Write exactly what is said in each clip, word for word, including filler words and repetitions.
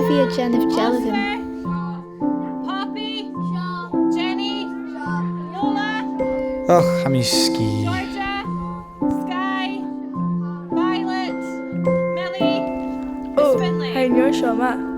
Bidh e a' dèanamh dealbhan. Poppy, Jenny, Lola, och, tha mi sgìth. Georgia, Sky, Violet, Millie, oh, Finley. Tha e an uair seo math.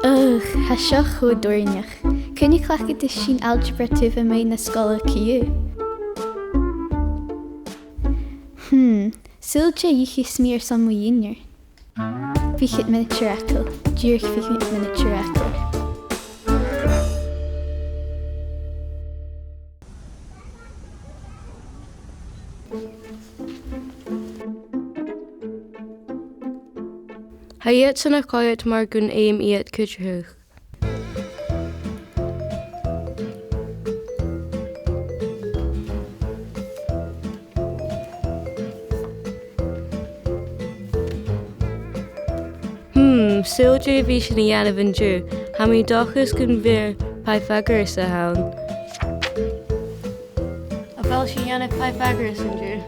Ugh, tha seo cho doirbh. Cuin a chleachdas sinn algebra taobh a-muigh na sgoile co-dhiù? Hmm, saoil dè dh'itheas mi airson mo dhìnnear. Fichead mionaidean air fhàgail. Dìreach fichead mionaidean air fhàgail. Tha iadsan a' coimhead mar gun fheum iad cuideachadh. Hmm, saoil dè bhios sinn a' dèanamh an-diugh? Tha mi an dòchas gum bi Pythagoras ann. A bheil sinn a' dèanamh Pythagoras an-diugh?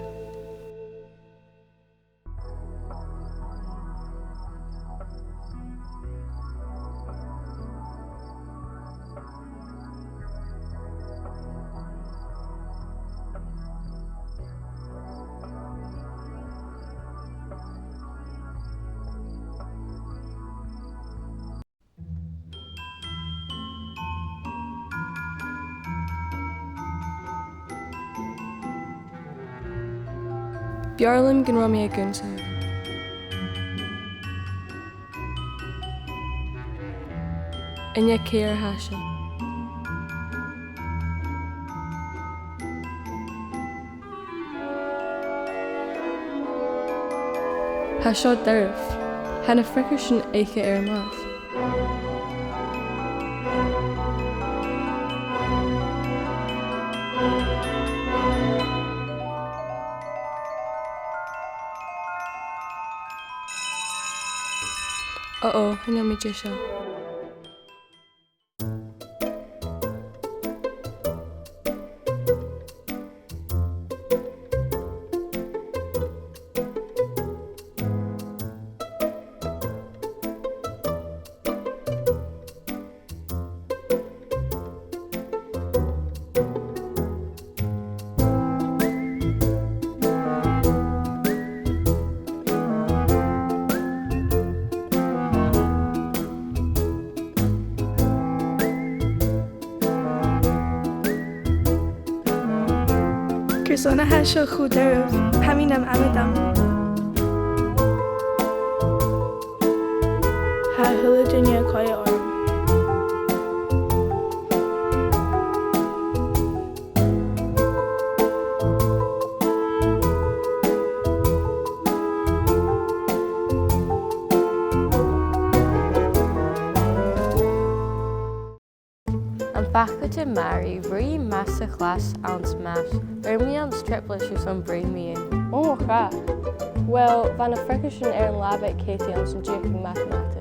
B' fheàrr leam gun robh mi ag ionnsachadh. An e ceithir a tha seo? Tha seo doirbh. Tha na freagairtean aige air an làimh. Uh-oh, chan eil mi deiseil. Carson a tha seo cho doirbh? Tha mi nam amadam. Tha a h-uile duine a' coimhead orm. Am faculty Mary, bha i math sa chlas anns maths, bha mi anns triplets airson brain mi. Ò, mo chreach. Well, bha na freagairtean air an làimh aig Katie anns an deuchainn mathematics.